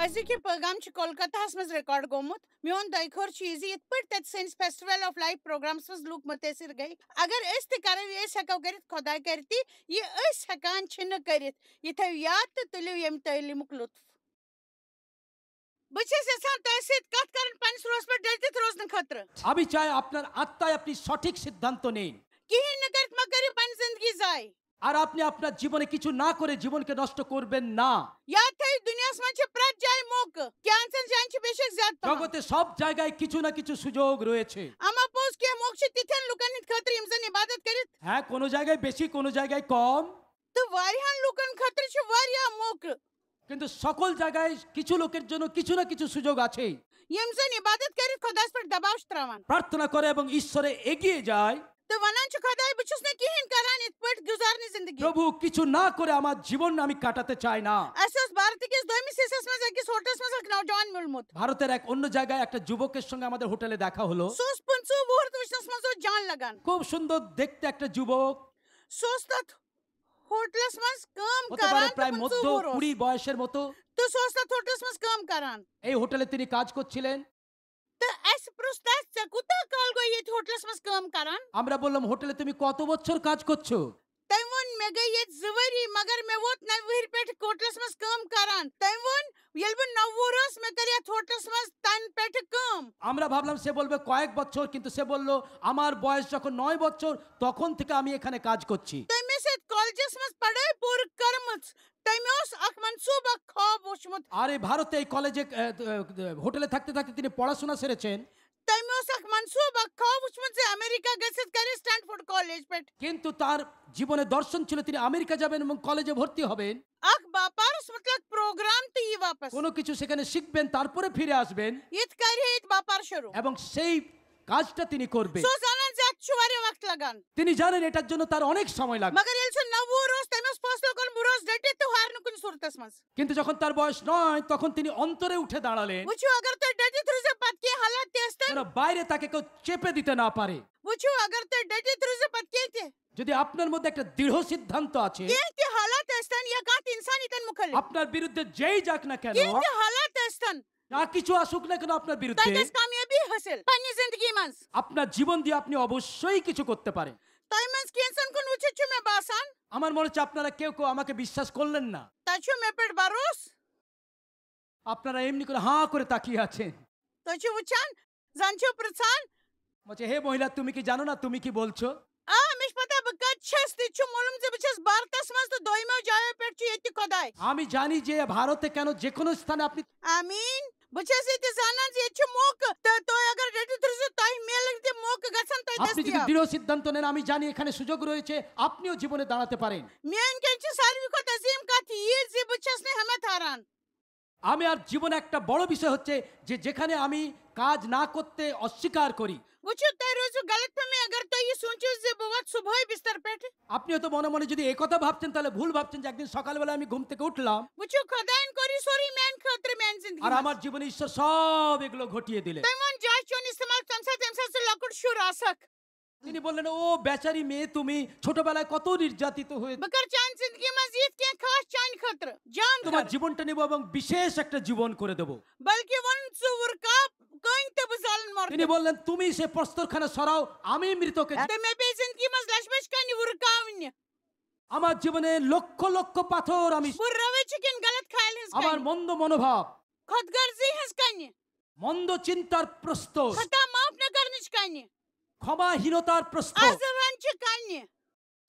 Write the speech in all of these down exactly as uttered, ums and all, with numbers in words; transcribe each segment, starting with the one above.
أزیُک یہِ پٲغام چھُ کولکتاہَس منٛز ریکارڈ گوٚمُت۔ میون دۄیہِ خٲر چھُ یہِ زِ یِتھ پٲٹھۍ تَتہِ سٲنِس فیسٹیول آف لایف پروگرامَس منٛز لوٗکھ مُتٲثِر گٔے، اگر أسۍ تہِ کَرو، یہِ أسۍ ہٮ۪کو کٔرِتھ، خۄداے کَرِ تہِ، یہِ أسۍ ہٮ۪کان چھِنہٕ کٔرِتھ۔ یہِ تھٲیِو یاد تہٕ تُلِو ییٚمہِ تعلیٖمُک لطف۔ بہٕ چھَس یَژھان تۄہہِ سۭتۍ کَتھ کَرٕنۍ پنٛنِس روحَس پٮ۪ٹھ ڈٔٹِتھ روزنہٕ خٲطرٕ۔ আমি চাই আপনার আত্মায় আপনি সঠিক সিদ্ধান্ত নিন। کِہیٖنۍ نہٕ کٔرِتھ مہ کٔرِو پنٕنۍ زندگی ضایع۔ আর আপনি আপনার জীবনে কিছু না করে জীবনকে নষ্ট করবেন না। یاد تھٲیِو، دُنیاہَس منٛز چھِ پرٛٮ۪تھ جایہِ موقعہٕ، کینٛژن جاین چھِ بے شک زیادٕ پَہَم۔ জগতে সব জায়গায় কিছু না কিছু সুযোগ রয়েছে। اما پوٚز، کینٛہہ موقعہٕ چھِ تِتھٮ۪ن لُکن ہٕنٛدِ خٲطرٕ یِم زَن عبادت کٔرِتھ হ্যাঁ, কোনো জায়গায় বেশি, কোনো জায়গায় কম। تہٕ واریاہن لُکن خٲطرٕ چھِ واریاہ موقعہٕ، কিন্তু সকল জায়গায় কিছু লোকের জন্য কিছু না কিছু সুযোগ আছে। یِم زَن عبادت کٔرِتھ خۄدایَس پٮ۪ٹھ دباو چھِ تراوان۔ প্রার্থনা করে এবং ঈশ্বরে এগিয়ে যায়। تہٕ وَنان چھِ، خۄداے، بہٕ چھُس نہٕ کِہیٖنۍ کران یِتھ پٲٹھۍ گُزارنہٕ زندگی۔ প্রভু, কিছু না করে আমার জীবন আমি কাটাতে চাই না। اَسہِ اوس بھارتہٕ کِس دوٚیمِس حصس منٛز أکِس ہوٹلس منٛز اکھ نوجوان میوٗلمُت۔ ভারতের এক অন্য জায়গায় একটা যুবকের সঙ্গে আমাদের হোটেলে দেখা হলো। سُہ اوس پٕنٛژٕہ وُہُر تہٕ وٕچھنس منٛز اوس جان لگان۔ খুব সুন্দর দেখতে একটা যুবক। سُہ اوس تتھ ہوٹلس منٛز کٲم হতে পারে کران تہٕ প্রায় پٕنٛژٕہ মধ্য وُہُر اوس۔ কুড়ি বয়সের মতো। تہٕ سُہ اوس تتھ ہوٹلس منٛز کٲم کران۔ এই হোটেলে তিনি কাজ করছিলেন। تہٕ اسہِ پرُژھ تس، "ژےٚ کوٗتاہ کال گوٚو ییٚتہِ ہوٹلس منٛز کٲم کران؟" আমরা বললাম, হোটেলে তুমি কত বছর কাজ করছো? تٔمۍ ووٚن، "مےٚ گٔے ییٚتہِ زٕ ؤری، مگر مےٚ ووت نَوِ وُہٕرۍ پٮ۪ٹھ ہوٹلس منٛز کٲم کران۔" تٔمۍ ووٚن، "ییٚلہِ بہٕ نَوُہ وُہُر اوس، مےٚ کٔر یتھ ہوٹلس منٛز تَنہٕ پٮ۪ٹھٕ کٲم۔" আমরা ভাবলাম সে বলবে কয়েক বছর, কিন্তু সে বলল, আমার বয়স যখন নয় বছর, তখন থেকে আমি এখানে কাজ করছি। تٔمۍ ٲسۍ یتھ کالجس منٛز پڑھٲے پوٗرٕ کٔرمٕژ۔ تٔمۍ اوس اکھ منصوٗبہٕ، اکھ خواب وُچھمُت۔ আর এই ভারতে এই কলেজে, আহ, আহ, হোটেলে থাকতে থাকতে তিনি পড়াশোনা সেরেছেন। تٔمۍ اوس اکھ منصوٗبہٕ، اکھ خواب وُچھمُت زِ امریکہ گٔژھِتھ کرِ اسٹینفورڈ کالج پٮ۪ٹھ কিন্তু তার জীবনে দর্শন ছিল তিনি আমেরিকা যাবেন এবং কলেজে ভর্তি হবেন। اکھ باپار اوسمُت، اکھ پروگرام تہٕ یی واپس۔ কোনো কিছু সেখানে শিখবেন, তারপরে ফিরে আসবেন। یہِ تہِ کرِ ہے ییٚتہِ باپار شروٗع۔ এবং সেই কাজটা তিনি করবেন। سُہ اوس زانان زِ اتھ چھُ واریاہ وقت لگان۔ তিনি জানেন এটার জন্য তার অনেক সময় লাগবে। مگر ییٚلہِ سُہ نَوُہ وُہُر اوس، تٔمۍ اوس فٲصلہٕ کوٚرمُت، بہٕ روزٕ ڈٔٹِتھ تہٕ ہارٕ نہٕ کُنہِ صوٗرتس منٛز۔ কিন্তু যখন তার বয়স নয়, তখন তিনি অন্তরে উঠে দাঁড়ালেন। وٕچھِو، اگر تُہۍ ڈٔٹِتھ روٗزِو، پتہٕ کینٛہہ حالات تہِ ٲسۍتن۔ যেন বাইরে তাকে কেউ চেপে দিতে না পারে। وٕچھِو، اگر تُہۍ ڈٔٹِتھ روٗزِو، پتہٕ کینٛہہ تہِ، যদি আপনার মধ্যে একটা দৃঢ় সিদ্ধান্ত আছে, کینٛہہ تہِ حالات ٲسۍتن یا کانٛہہ تہِ انسان ییٖتٮ۪ن مُخٲلِف، আপনার বিরুদ্ধে যেই যাক না কেন, کینٛہہ تہِ حالات ٲسۍتن، যা কিছু আসুক না কেন আপনার تۄہہِ বিরুদ্ধে, گژھِ کامیٲبی حٲصِل پننہِ زندگی منٛز۔ আপনার জীবন দিয়ে আপনি অবশ্যই কিছু করতে পারেন। تۄہہِ منٛز کینٛژن کُن وٕچھِتھ چھُ مےٚ باسان، আমার মনে হচ্ছে আপনারা কেউ কেউ আমাকে বিশ্বাস করলেন না। تۄہہِ چھُ مےٚ پٮ۪ٹھ بھروسہٕ۔ আপনারা এমনি করে হাঁ করে তাকিয়ে আছেন। تُہۍ چھِو وٕچھان، زن چھِو پرژھان۔ বলছে, হে মহিলা, তুমি কি জানো না তুমি কি বলছো? آ، مےٚ چھِ پتہ بہٕ کتہِ چھَس، تہِ چھُ معلوم زِ بہٕ چھَس بھارتس منٛز تہٕ دویمو جایو پٮ۪ٹھ چھُ ییٚتہِ خۄداے۔ আমি জানি যে ভারতে কেন যে কোনো স্থানে আপনি آمیٖن۔ بہٕ چھَس ییٚتہِ زانان زِ ییٚتہِ چھُ موقعہٕ، تہٕ تُہۍ اگر ڈٔٹِتھ روٗزِو، تۄہہِ میلن تہِ موقعہٕ گژھن تۄہہِ আপনি যদি دٔستیاب۔ দৃঢ় সিদ্ধান্ত নেন, আমি জানি এখানে সুযোগ রয়েছে, আপনিও জীবনে দাঁড়াতে পারেন। میٲنۍ کِنۍ چھِ ساروی کھۄتہٕ عظیٖم کتھ یہِ زِ بہٕ چھَس نہٕ ہمت ہاران۔ আমি আর জীবনে একটা বড় বিষয় হচ্ছে যে যেখানে আমি কাজ না করতে অস্বীকার করি, وٕچھِو، تُہۍ روٗزِو غلط فہمی اگر تُہۍ یہِ سوٗنٛچِو زِ بہٕ وۄتھٕ صُبحٲے بِستر پٮ۪ٹھ۔ আপনি হয়তো মনে মনে যদি এই কথা ভাবছেন, তাহলে ভুল ভাবছেন যে একদিন সকালবেলা আমি ঘুম থেকে উঠলাম وٕچھِو، خۄدایَن کوٚر یہِ سورُے میٛانہِ خٲطرٕ میٛانہِ زِندگی আর منٛز۔ আমার জীবনে ঈশ্বর সব এগুলো ঘটিয়ে দিলেন। تٔمۍ ووٚن، "جایہِ چون استعمال تَمہِ ساتہٕ، ییٚمہِ ساتہٕ ژٕ لۄکُٹ شُر آسکھ۔" তিনি বললেন, ও বেচারি মেয়ে, তুমি ছোটবেলায় কত নির্যাতিত হয়ে, بہٕ کَرٕ چانہِ زِندگی منٛز یِتھ کینٛہہ خاص چانہِ خٲطرٕ، جان তোমার خٲطرٕ۔ জীবনটা নিব এবং বিশেষ একটা জীবন করে দেব। بلکہِ ووٚن، "ژٕ وُرکاو کٔنۍ تہٕ بہٕ زالن مردٕ۔" তিনি বললেন, তুমি সে প্রস্তরখানা সরাও, আমি মৃতকে জী-, تہٕ مےٚ پیٚیہِ زِندگی منٛز لَچھِ بَچہِ کَنہِ وُرکاونہِ۔ আমার জীবনে লক্ষ লক্ষ পাথর আমি, بہٕ رٲوٕج چھِ کِنہٕ غلط خیال ہٕنٛز আমার کَنہِ۔ মন্দ মনোভাব, خۄد غرضی ہٕنٛز کَنہِ۔ মন্দ চিন্তার প্রস্তর, خطا معاف نہٕ کرنٕچ کَنہِ۔ ক্ষমাহীনতার প্রস্তর, آزوان چہِ کَنہِ۔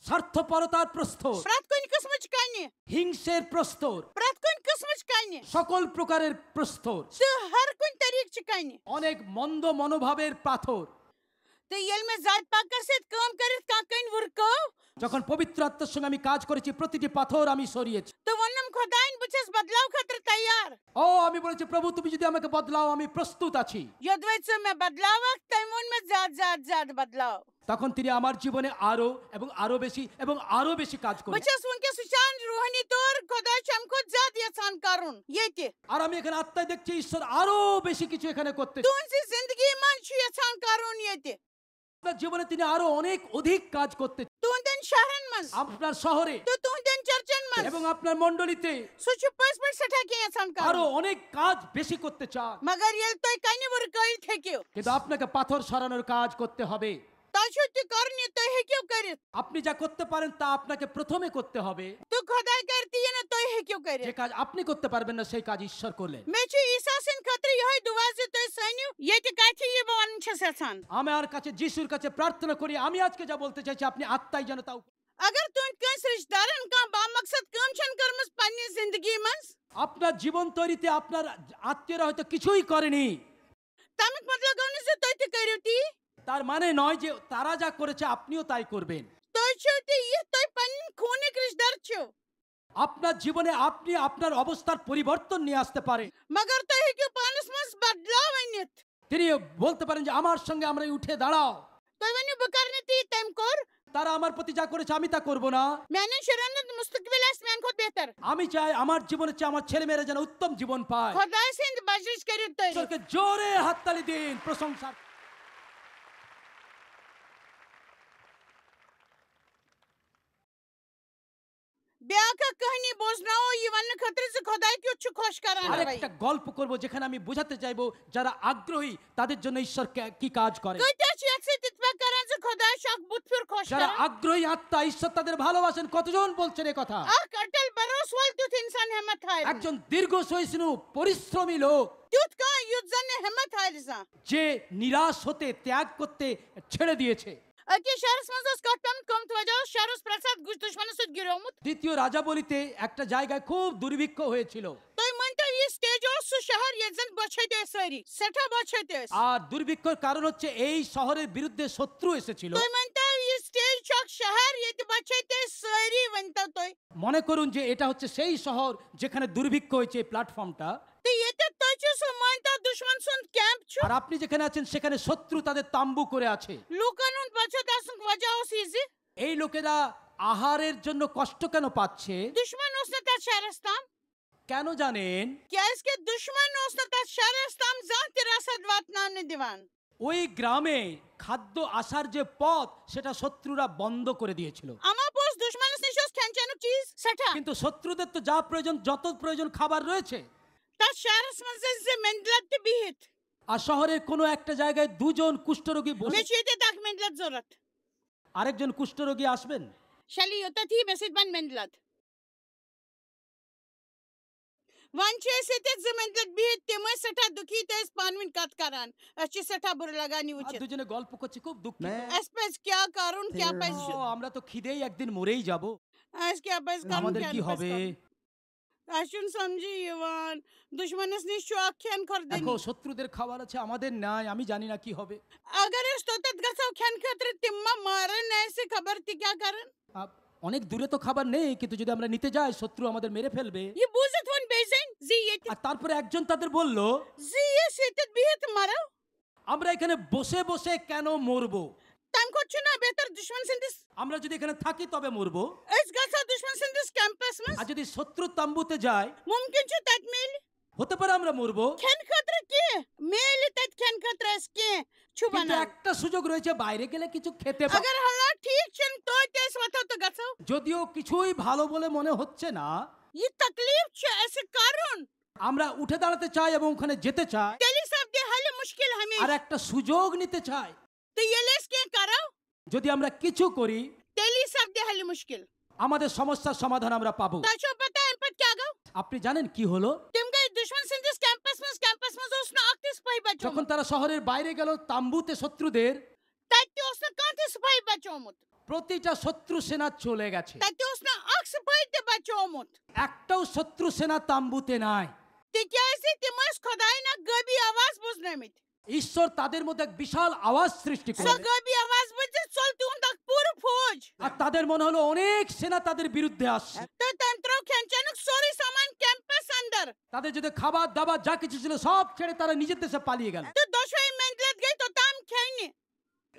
স্বার্থপরতার প্রস্তর, پرٛٮ۪تھ کُنہِ قٕسمٕچ کَنہِ۔ হিংসের প্রস্তর, پرٛٮ۪تھ کُنہِ قٕسمٕچ کَنہِ۔ সকল প্রকারের প্রস্তর, تہٕ ہر کُنہِ طریٖقہٕ چہِ کَنہِ۔ অনেক মন্দ মনোভাবের পাথর। تہٕ ییٚلہِ مےٚ ذاتِ پاکس سۭتۍ کٲم کٔرِتھ کانٛہہ کَنہِ وُرکٲو، যখন পবিত্র আত্মার সঙ্গে আমি কাজ করেছি, প্রতিটি পাথর আমি সরিয়েছি। تہٕ ووٚنُم، "خۄدایَن، بہٕ چھَس بدلاو خٲطرٕ تیار۔" ও, আমি বলেছি, প্রভু, তুমি যদি আমাকে বদলাও, আমি প্রস্তুত আছি। یوٚدوَے ژٕ مےٚ بدلاوکھ، تٔمۍ ووٚن مےٚ، "زیادٕ، زیادٕ، زیادٕ بدلاو۔" তখন তিনি আমার জীবনে আরো এবং আরো বেশি এবং আরো বেশি কাজ بہٕ করেন। چھَس وٕنکیٚس وٕچھان روحٲنی طور خۄداے چھُ اَمہِ کھۄتہٕ زیادٕ یَژھان کَرُن ییٚتہِ۔ আর আমি এখানে আত্মায় দেখছি ঈশ্বর আরো বেশি কিছু এখানে করতে। تُہٕنٛزِ زِندگی منٛز چھُ یَژھان کَرُن ییٚتہِ۔ আপনার জীবনে তিনি আরো অনেক অধিক কাজ করতে। تُہٕنٛدٮ۪ن شہرن منٛز আপনার শহরে تہٕ تُہنٛدٮ۪ن چرچن منٛز۔ এবং আপনার মণ্ডলীতে سُہ چھُ پٔزۍ پٲٹھۍ سٮ۪ٹھاہ کینٛہہ یژھان کرُن۔ আরো অনেক কাজ বেশি করতে চান। مگر ییٚلہِ تُہۍ کنہِ وُرٕ کٲلِتھ ہیٚکِو، কিন্তু আপনাকে পাথর সরানোর কাজ করতে হবে। تۄہہِ چھُو تہِ کرُن یہِ تُہۍ ہیٚکِو کٔرِتھ۔ আপনি যা করতে পারেন তা আপনাকে প্রথমে করতে হবে। تہٕ خۄداے کرِ تہِ یہِ نہٕ تُہۍ ہیٚکِو যে کٔرِتھ۔ কাজ আপনি করতে পারবেন না সেই কাজ ঈশ্বর করলেন। مےٚ چھُ عیسیٰ سٕنٛدِ خٲطرٕ یِہوٚے دُعا زِ تُہۍ سٲنِو ییٚتہِ کتھِ یہِ بہٕ ونُن چھَس یژھان۔ আমার কাছে যিশুর কাছে প্রার্থনা করি, আমি আজকে যা বলতে চাইছি আপনি আত্মায় যেন তা উপ- اگر تُہنٛدۍ کٲنٛسہِ رشتہٕ دارن کانٛہہ بامقصد کٲم چھَنہٕ کٔرمٕژ پننہِ زندگی منٛز، আপনার জীবন তৈরিতে আপনার আত্মীয়রা হয়তো কিছুই করেনি। تمیُک مطلب گوٚو نہٕ زِ تُہۍ تہِ کٔرِو تی۔ তার মানে নয় যে তারা যা করেছে আপনিও তাই করবেন। تُہۍ چھِو تہِ یِتھ تُہۍ پنٕنۍ خوٗنٕکۍ رشتہٕ دار چھِو۔ আপনার জীবনে আপনি আপনার অবস্থার পরিবর্তন নিয়ে আসতে পারেন। مگر تُہۍ ہیٚکِو پانس منٛز بدلاو أنِتھ۔ তিনি বলতে পারেন যে আমার সঙ্গে আমরা উঠে দাঁড়াও। تُہۍ ؤنِو بہٕ کرٕ نہٕ تی تٔمۍ کوٚر۔ তারা আমার প্রতি যা করেছে আমি তা করব না। میانٮ۪ن شُرٮ۪ن ہُنٛد مستقبل آسہِ میانہِ کھۄتہٕ بہتر۔ আমি চাই আমার জীবনের চেয়ে আমার ছেলেমেয়েরা যেন উত্তম জীবন পায়। خۄداے سٕنٛدِ بجرٕچ کٔرِو تعریٖف۔ ঈশ্বরকে জোরে হাততালি দিন, প্রশংসা। بیٛاکھ اکھ کہانی بوزناوو یہِ وننہٕ خٲطرٕ زِ خۄداے کیُتھ چھُ خۄش کران۔ আরেকটা গল্প করব যেখানে আমি বোঝাতে চাইবো যারা আগ্রহী তাদের জন্য ঈশ্বর কে- কি কাজ করে। کۭتیٛاہ چھِ یتھ سۭتۍ اتفاق کران زِ خۄداے چھُ اکھ بُتھ پھیُر خۄش যারা کران؟ আগ্রহী আত্মা ঈশ্বর তাদের ভালোবাসেন, কতজন বলছেন এ কথা? اکھ اٹل بھروسہٕ وول تیُتھ انسان ہمت ہارِ نہٕ۔ একজন দীর্ঘ সহিষ্ণু পরিশ্রমী লোক تیُتھ کانٛہہ یُتھ زن نہٕ ہمت ہارِ زانٛہہ۔ যে নিরাশ হতে, ত্যাগ করতে ছেড়ে দিয়েছে। أکِس شہرس منٛز اوس کتھ پیومُت قۭمتہٕ وجہ اوس شہر اوس پرٛٮ۪تھ ساتہٕ گُجہِ دُشمنس سۭتۍ گِریومُت۔ দ্বিতীয় রাজা বলিতে একটা জায়গায় খুব দুর্ভিক্ষ হয়েছিল। تُہۍ مٲنۍتو یہِ سٹیج اوس سُہ شہر ییٚتہِ زن بۄچھِ ہیٚتۍ ٲسۍ سٲری، سٮ۪ٹھاہ بۄچھِ ہیٚتۍ ٲسۍ۔ আর দুর্ভিক্ষর কারণ হচ্ছে এই শহরের বিরুদ্ধে শত্রু এসেছিল। تُہۍ مٲنۍتو یہِ سٹیج چھُ اکھ شہر ییٚتہِ بۄچھِ ہیٚتۍ ٲسۍ سٲری، ؤنۍتو تُہۍ۔ মনে করুন যে এটা হচ্ছে সেই শহর যেখানে দুর্ভিক্ষ হয়েছে, এই প্ল্যাটফর্মটা। تہٕ ییٚتٮ۪تھ تُہۍ چھِو سُہ مٲنۍتو دُشمن سُنٛد کیمپ چھُ۔ আর আপনি যেখানে আছেন সেখানে শত্রু তাদের তাম্বু করে আছে। لوٗکن ہُنٛد بۄچھِ ہیوٚت آسنُک وجہ اوس یہِ زِ এই লোকেরা আহারের জন্য কষ্ট কেন পাচ্ছে? دُشمن اوس نہٕ تتھ شہرس تام۔ কেন জানেন? کیازِ کہِ دُشمن اوس نہٕ تتھ شہرس تام زانٛہہ تہِ رسد واتناونہٕ دِوان۔ ওই গ্রামে খাদ্য আসার যে পথ, সেটা শত্রুরা বন্ধ করে দিয়েছিল। اما پوٚز دُشمنس نِش اوس کھٮ۪ن چٮ۪نُک چیٖز سٮ۪ٹھاہ۔ কিন্তু শত্রুদের তো যা প্রয়োজন, যত প্রয়োজন খাবার রয়েছে। تتھ شہرس منٛز ٲسۍ زٕ مندلت تہِ بِہِتھ۔ আর শহরের কোনো একটা জায়গায় দুজন কুষ্ঠরোগী বসে, مےٚ چھُ ییٚتٮ۪تھ اکھ مندلت ضروٗرت۔ আরেকজন কুষ্ঠরোগী আসবেন। شالی یوٚتتھ یی مےٚ سۭتۍ بنہِ مندلت۔ وۄنۍ چھِ أسۍ ییٚتٮ۪تھ زٕ مندلت بِہِتھ، تِم ٲسۍ سٮ۪ٹھاہ دُکھی تہٕ ٲسۍ پانہٕ ؤنۍ کتھ کران۔ أسۍ چھِ سٮ۪ٹھاہ بُرٕ لگان یہِ আর وٕچھِتھ۔ দুজনে গল্প করছে খুব দুঃখিত। مےٚ اسہِ پزِ کیٛاہ کرُن، کیٛاہ پزِ ও, আমরা তো খিদেই একদিন মরেই যাব। اسہِ کیٛاہ پزِ کرُن، আমাদের کیٛاہ কি نہٕ پزِ হবে? کرُن۔ اسہِ چھُنہٕ سمجھی یِوان۔ دُشمنس نِش چھُ اکھ کھٮ۪ن کھۄردٲنی۔ দেখো, শত্রুদের খাবার আছে, আমাদের নাই, আমি জানি না কি হবে। اگر أسۍ توٚتتھ گژھو کھٮ۪ن خٲطرٕ، تِم ما مارن اسہِ، خبر تہِ کیٛاہ کرن۔ আ, অনেক দূরে তো খাবার নেই, কিন্তু যদি আমরা নিতে যাই, শত্রু আমাদের মেরে ফেলবে। یہِ بوٗزِتھ ووٚن بیٚیہِ زٔنۍ زِ ییٚتہِ আর তারপরে একজন তাদের বলল, زِ یُس ییٚتٮ۪تھ بِہِتھ مرو، আমরা এখানে বসে বসে কেন মরবো? تمہِ کھۄتہٕ چھُنہ بہتر دُشمن سٕنٛدِس۔ আমরা যদি এখানে থাকি তবে মরবো। أسۍ گژھو دُشمن سٕنٛدِس کیمپس منٛز۔ আর যদি শত্রু তাম্বুতে যাই, مُمکِن چھُ تتہِ میلہِ হতে পারে আমরা মরবো। کھٮ۪ن خٲطرٕ کینٛہہ، میلہِ تتہِ کھٮ۪ن خٲطرٕ اسہِ کینٛہہ، چھُ কিন্তু ونان۔ একটা সুযোগ রয়েছে, বাইরে গেলে কিছু খেতে পাবো। اگر حالات ٹھیٖک چھِنہٕ توتہِ أسۍ وۄتھو تہٕ گژھو۔ যদিও কিছুই ভালো বলে মনে হচ্ছে না, یہِ تکلیٖف چھُ اسہِ کرُن، আমরা উঠে দাঁড়াতে চাই এবং ওখানে যেতে চাই, تیٚلی سپدِ حل مُشکِل আর ہمیشہٕ۔ একটা সুযোগ নিতে চাই। تہٕ ییٚلہِ أسۍ کینٛہہ کرو، যদি আমরা কিছু করি, تیٚلی سپدِ حل مُشکِل۔ আমাদের সমস্যার সমাধান আমরা পাবো। تۄہہِ چھو پتہ امہِ پتہٕ کیٛاہ گوٚو؟ আপনি জানেন কি হলো? تِم گٔے دُشمن سٕنٛدِس کیمپس منٛز، کیمپس منٛز اوس نہٕ اکھ تہِ سِپٲہی যখন بچومُت۔ তারা শহরের বাইরে গেল তাম্বুতে শত্রুদের, تتہِ تہِ اوس نہٕ کانٛہہ تہِ سِپٲہی بچومُت۔ প্রতিটা শত্রু সেনা চলে গেছে, تتہِ تہِ اوس نہٕ اکھ سِپٲہی تہِ بچومُت۔ একটাও শত্রু সেনা তাম্বুতে নাই। تِکیازِ تِم ٲسۍ خۄداین اکھ غٲبی آواز بوزنٲومٕتۍ۔ ঈশ্বর তাদের মধ্যে এক বিশাল আওয়াজ সৃষ্টি سۄ করে, غٲبی آواز بوٗزِتھ ژوٚل تِہُنٛد اکھ پوٗرٕ فوج۔ আর তাদের মনে হলো অনেক সেনা তাদের বিরুদ্ধে আসছে। تہٕ تٔمۍ ترٛوو کھٮ۪ن چٮ۪نُک سورُے سامان کیمپس اندر۔ তাদের যদি খাবার দাবার যা কিছু ছিল সব ছেড়ে তারা নিজের দেশে পালিয়ে গেল। تہٕ دۄشوے مندلت گٔے توٚتام کھٮ۪نہِ۔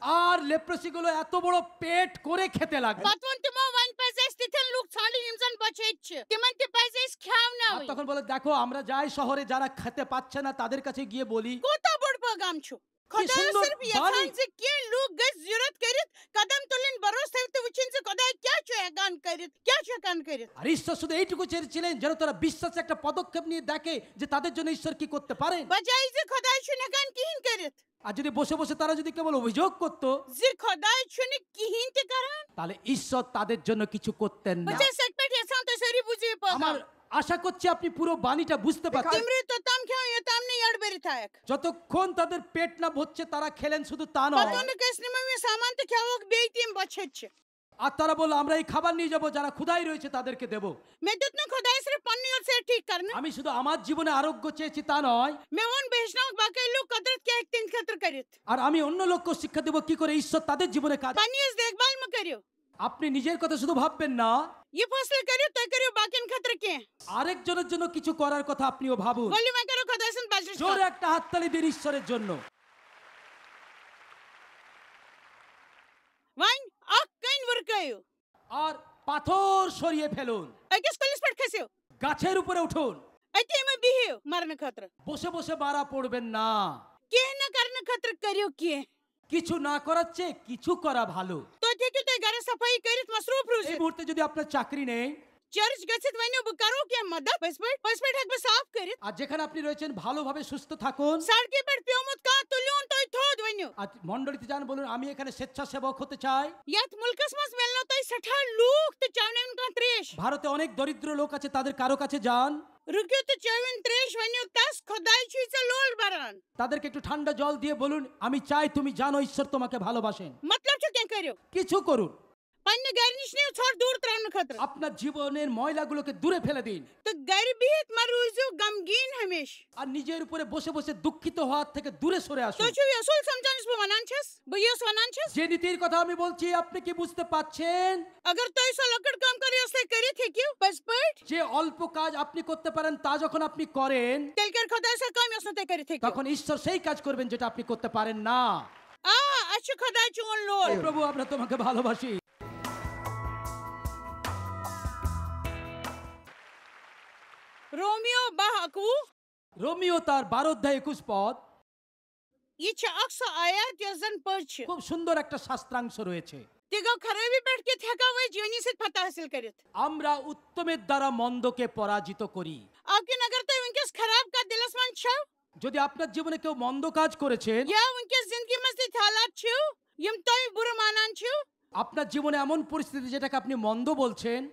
আর লেপ্রোসিগুলো এত বড় পেট করে খেতে লাগলো। پتہٕ ووٚن تِمو، وۄنۍ پزِ اسہِ تِتھٮ۪ن لوٗکھ ژھانڈٕنۍ یِم زن بۄچھِ ہیٚتۍ چھِ، تِمن تہِ پزِ اسہِ আর کھیاوناوٕنۍ۔ তখন বলে, দেখো, আমরা যাই শহরে, যারা খেতে পাচ্ছে না তাদের কাছে গিয়ে বলি। کوٗتاہ بوٚڑ پٲغام چھُ؟ خۄدایَس صرف یَژھان زِ کینٛہہ لوٗکھ گٔژھۍ جُرت کٔرِتھ قدم تُلٕنۍ، بروسہٕ تھٲوِتھ تہٕ وٕچھِنۍ زِ خۄداے کیٛاہ چھُ ہٮ۪کان کٔرِتھ، کیٛاہ چھُ ہٮ۪کان کٔرِتھ۔ আর ঈশ্বর শুধু এইটুকু চেয়েছিলেন যেন তারা বিশ্বাসে একটা পদক্ষেপ নিয়ে দেখে যে তাদের জন্য ঈশ্বর কি করতে পারেন। بجایہِ زِ خۄداے چھُنہٕ ہٮ۪کان کِہیٖنۍ کٔرِتھ۔ আর যদি বসে বসে তারা যদি কেবল অভিযোগ করত, زِ خۄداے چھُنہٕ کِہیٖنۍ تہِ کران۔ তাহলে ঈশ্বর তাদের জন্য কিছু করতেন না। بہٕ چھَس سٮ۪کہِ پٮ۪ٹھ یَژھان تُہۍ سٲری بوٗزِو یہِ پیغام۔ আমার আশা করছি আপনি পুরো বাণীটা বুঝতে পারছেন। تِم روٗدۍ توٚتام کھٮ۪وان، یوٚتام نہٕ یَڈ بٔرِتھ آیَکھ۔ যতক্ষণ তাদের পেট না ভরছে, তারা খেলেন শুধু তা নয়। پَتہٕ ووٚنُکھ، "أسۍ نِمو یہِ سامان تہٕ کھٮ۪ووکھ بیٚیہِ تِم بۄچھِ ہیٚتہِ چھِ۔" আর তারা বলল, "আমরা এই খাবার নিয়ে যাব, যারা ক্ষুধায় রয়েছে তাদেরকে দেব।" مےٚ دیُت نہٕ خۄدایَس صرف پننُے یوت صحت ٹھیٖک کرنہٕ۔ আমি শুধু আমার জীবনে আরোগ্য চেয়েছি তা নয়। مےٚ ووٚن، "بہٕ ہیٚچھناوَکھ باقٕے لوٗکھ قۄدرت کیٛاہ ہیٚکہِ تِہنٛدِ خٲطرٕ کٔرِتھ۔" আর আমি অন্য লোককেও শিক্ষা দেব কি করে ঈশ্বর তাদের জীবনে কাজ। پننِس دیکھ بال مہٕ کٔرِو۔ আপনি নিজের কথা শুধু ভাববেন না, یہِ فٲصلہٕ کٔرِو، تُہۍ کٔرِو باقین خٲطرٕ کینٛہہ۔ আরেকজনের জন্য কিছু করার কথা আপনিও ভাবুন। ؤلِو وۄنۍ کَرو خۄداے سٕنٛز بجرٕچ کتھ۔ জোরে একটা হাততালি দিন ঈশ্বরের জন্য। وۄنۍ اکھ کٔنۍ وٕرکٲیِو۔ আর পাথর সরিয়ে ফেলুন। أکِس کُلِس پٮ۪ٹھ کھٔسِو۔ গাছের উপরে উঠুন। أتی مہٕ بِہِو مرنہٕ خٲطرٕ۔ বসে বসে মারা পড়বেন না। کینٛہہ نہٕ کرنہٕ خٲطرٕ کٔرِو کینٛہہ۔ কিছু না করার চেয়ে কিছু করা ভালো। توتہِ ہیٚکِو تُہۍ گرس صفٲیی کٔرِتھ مصروٗف এই روٗزِتھ۔ মুহূর্তে যদি আপনার চাকরি নেই, چرچ گٔژھِتھ ؤنِو، "بہٕ کرو کینٛہہ مدد، پٔزۍ پٲٹھۍ، پٔزۍ پٲٹھۍ ہٮ۪کہٕ بہٕ صاف کٔرِتھ۔" আর যেখানে আপনি রয়েছেন ভালোভাবে সুস্থ থাকুন। سڑکہِ پٮ۪ٹھ پیومُت کانٛہہ تُلِوُن تُہۍ تھوٚد ؤنِو۔ আর মণ্ডলীতে যান, বলুন, "আমি এখানে স্বেচ্ছাসেবক হতে চাই।" یتھ مُلکس منٛز مِلنو تۄہہِ سٮ۪ٹھاہ لوٗکھ تہٕ چاونٲوِن کانٛہہ ترٛیش۔ ভারতে অনেক দরিদ্র লোক আছে, তাদের কারো কাছে যান। رُکِو تہٕ چٲوِن ترٛیش، ؤنِو تس، "خۄداے چھُے ژےٚ لول بران۔" তাদেরকে একটু ঠান্ডা জল দিয়ে বলুন, "আমি চাই তুমি জানো ঈশ্বর তোমাকে ভালোবাসেন।" مطلب چھُ کینٛہہ کٔرِو۔ কিছু করুন। پننہِ گرِ نِش نِیِو ژھۄٹھ دوٗر ترٛاونہٕ خٲطرٕ۔ আপনার জীবনের ময়লাগুলোকে দূরে ফেলে দিন। تہٕ گرِ بِہِتھ مہ روٗزِو غمگیٖن ہمیشہٕ۔ আর নিজের উপরে বসে বসে দুঃখিত হওয়ার থেকে দূরে সরে আসুন। تُہۍ چھِو یہِ اصوٗل سمجھان یُس بہٕ ونان چھَس، بہٕ یُس ونان چھَس؟ যে নীতির কথা আমি বলছি, আপনি কি বুঝতে পারছেন? اگر تُہۍ سۄ لۄکٕٹ کٲم کٔرِو یۄس تُہۍ کٔرِتھ ہیٚکِو پٔزۍ پٲٹھۍ، যে অল্প কাজ আপনি করতে পারেন, তা যখন আপনি করেন, تیٚلہِ کَرِ خۄداے سۄ کٲم یۄس نہٕ تُہۍ کٔرِتھ ہیٚکِو۔ তখন ঈশ্বর সেই কাজ করবেন যেটা আপনি করতে পারেন না। آ، اَسہِ چھُ خۄداے چون لول۔ প্রভু, আমরা তোমাকে ভালোবাসি। رومیو باہ اکوُہ۔ রোমিও তার বারো অধ্যায় একুশ পদ। یہِ چھِ اکھ سۄ آیت یۄس زن پٔز چھِ۔ খুব সুন্দর একটা শাস্ত্রাংশ রয়েছে। تہِ گوٚو خرٲبی پٮ۪ٹھ کِتھ ہٮ۪کو أسۍ جٲنی سۭتۍ فتح حٲصِل کٔرِتھ؟ আমরা উত্তমের দ্বারা মন্দকে পরাজিত করি। اَوٕ کِنۍ اگر تۄہہِ وٕنکیٚس خراب کتھ دِلس منٛز چھو، যদি আপনার জীবনে কেউ মন্দ কাজ করেছেন, یا وٕنکیٚس زندگی منٛز تِتھۍ حالات چھِو یِم تۄہہِ بُرٕ مانان چھِو، আপনার জীবনে এমন পরিস্থিতি যেটাকে আপনি মন্দ বলছেন,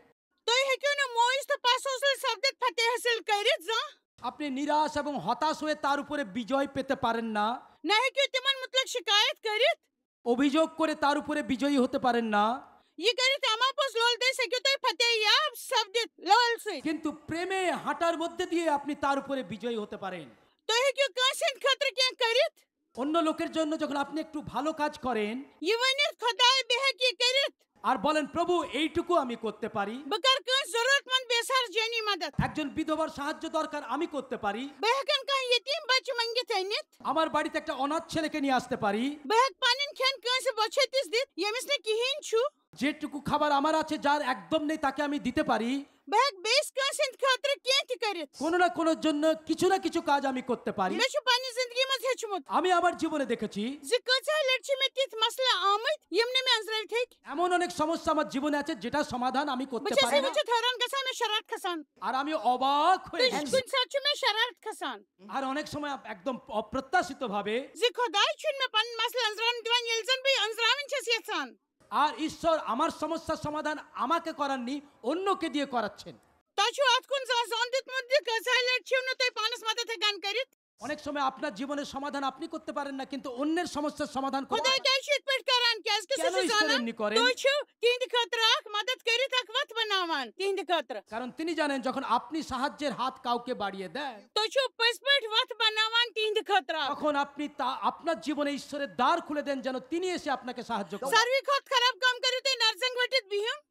تُہۍ ہیٚکِو نہٕ مایوس تہٕ پس حوصلہٕ سپدِتھ فتح حٲصِل کٔرِتھ زانٛہہ۔ আপনি নিরাশ এবং হতাশ হয়ে তার উপরে বিজয় পেতে পারেন না। نہ ہیٚکِو تِمن مُتعلق شِکایت کٔرِتھ۔ অভিযোগ করে তার উপরে বিজয়ী হতে পারেন না। یہِ کٔرِتھ اما پوٚز لول دٔسۍ ہیٚکِو تُہۍ فتح یاب سپدِتھ لول سۭتۍ۔ কিন্তু প্রেমে হাঁটার মধ্যে দিয়ে আপনি তার উপরে বিজয়ী হতে পারেন। تُہۍ ہیٚکِو کٲنٛسہِ ہٕنٛدِ خٲطرٕ کینٛہہ کٔرِتھ۔ অন্য লোকের জন্য যখন আপনি একটু ভালো কাজ করেন, یہِ ؤنِتھ خۄداے بہٕ ہیٚکہٕ یہِ کٔرِتھ۔ আর বলেন, "প্রভু, এইটুকু আমি করতে পারি।" بہٕ کرٕ کٲنٛسہِ ضروٗرت مند بے سہارٕ جٲنی مدد۔ একজন বিধবার সাহায্য দরকার, আমি করতে পারি। بہٕ ہٮ۪کن کانٛہہ یتیٖم بچہٕ مٔنگِتھ أنِتھ۔ আমার বাড়িতে একটা অনাথ ছেলেকে নিয়ে আসতে পারি। بہٕ ہٮ۪کہٕ پنٕنۍ کھٮ۪ن کٲنٛسہِ بۄچھِ ہتِس دِتھ ییٚمِس نہٕ کِہیٖنۍ چھُ۔ যেটুকু খাবার আমার আছে, যার একদম নেই, তাকে আমি দিতে পারি। بہٕ ہٮ۪کہٕ بیٚیِس کٲنٛسہِ ہٕنٛدِ خٲطرٕ کینٛہہ تہِ کٔرِتھ۔ কোনো না কোনো জন্য কিছু না কিছু কাজ আমি করতে পারি। مےٚ چھُ پننہِ زندگی منٛز ہیٚچھمُت۔ আমি আমার জীবনে দেখেছি, زِ کۭژاہ لٹہِ چھِ مےٚ تِتھۍ مسلہٕ آمٕتۍ یِم نہٕ مےٚ أنٛزرٲوِتھ ہیٚکۍ۔ এমন অনেক সমস্যা আমার জীবনে আছে, যেটা সমাধান আমি করতে بہٕ چھَس পারি یہِ না। وٕچھِتھ حٲران گژھان، مےٚ شرارت کھسان۔ আর আমি অবাক হয়ে تہٕ যাই। کُنہِ ساتہٕ چھُ مےٚ شرارت کھسان۔ আর অনেক সময় একদম অপ্রত্যাশিতভাবে যে خۄداے چھُنہٕ مےٚ پنٕنۍ مسلہٕ أنٛزراونہٕ دِوان، ییٚلہِ زن بہٕ یہِ أنٛزراوٕنۍ چھَس یژھان۔ আর ঈশ্বর আমার সমস্যার সমাধান আমাকে করাননি, অন্যকে দিয়ে করাচ্ছেন। تۄہہِ چھُو اتھ کُن زانٛہہ ظۄن دیُتمُت زِ کۭژاہ لٹہِ چھِو نہٕ تُہۍ پانس مدد ہٮ۪کان کٔرِتھ؟ অনেক সময় আপনার জীবনের সমাধান আপনি করতে পারেন না, কিন্তু অন্যের সমস্যার সমাধান করে خۄداے کیٛازِ چھُ یِتھ پٲٹھۍ کران؟ کیٛازِ کہِ سُہ چھُ زانان تُہۍ چھِو تِہنٛدِ خٲطرٕ اکھ مدد کٔرِتھ اکھ وتھ بناوان تِہنٛدِ خٲطرٕ۔ কারণ তিনি জানেন, যখন আপনি সাহায্যের হাত কাউকে বাড়িয়ে দেন, تُہۍ چھِو پٔزۍ پٲٹھۍ وتھ بناوان تِہنٛدِ خٲطرٕ اکھ۔ তখন আপনি তা, আপনার জীবনে ঈশ্বরের দ্বার খুলে দেন, যেন তিনি এসে আপনাকে সাহায্য করেন। ساروی کھۄتہٕ خراب کٲم کٔرِو تُہۍ نرزنٛگ ؤٹِتھ بِہُن۔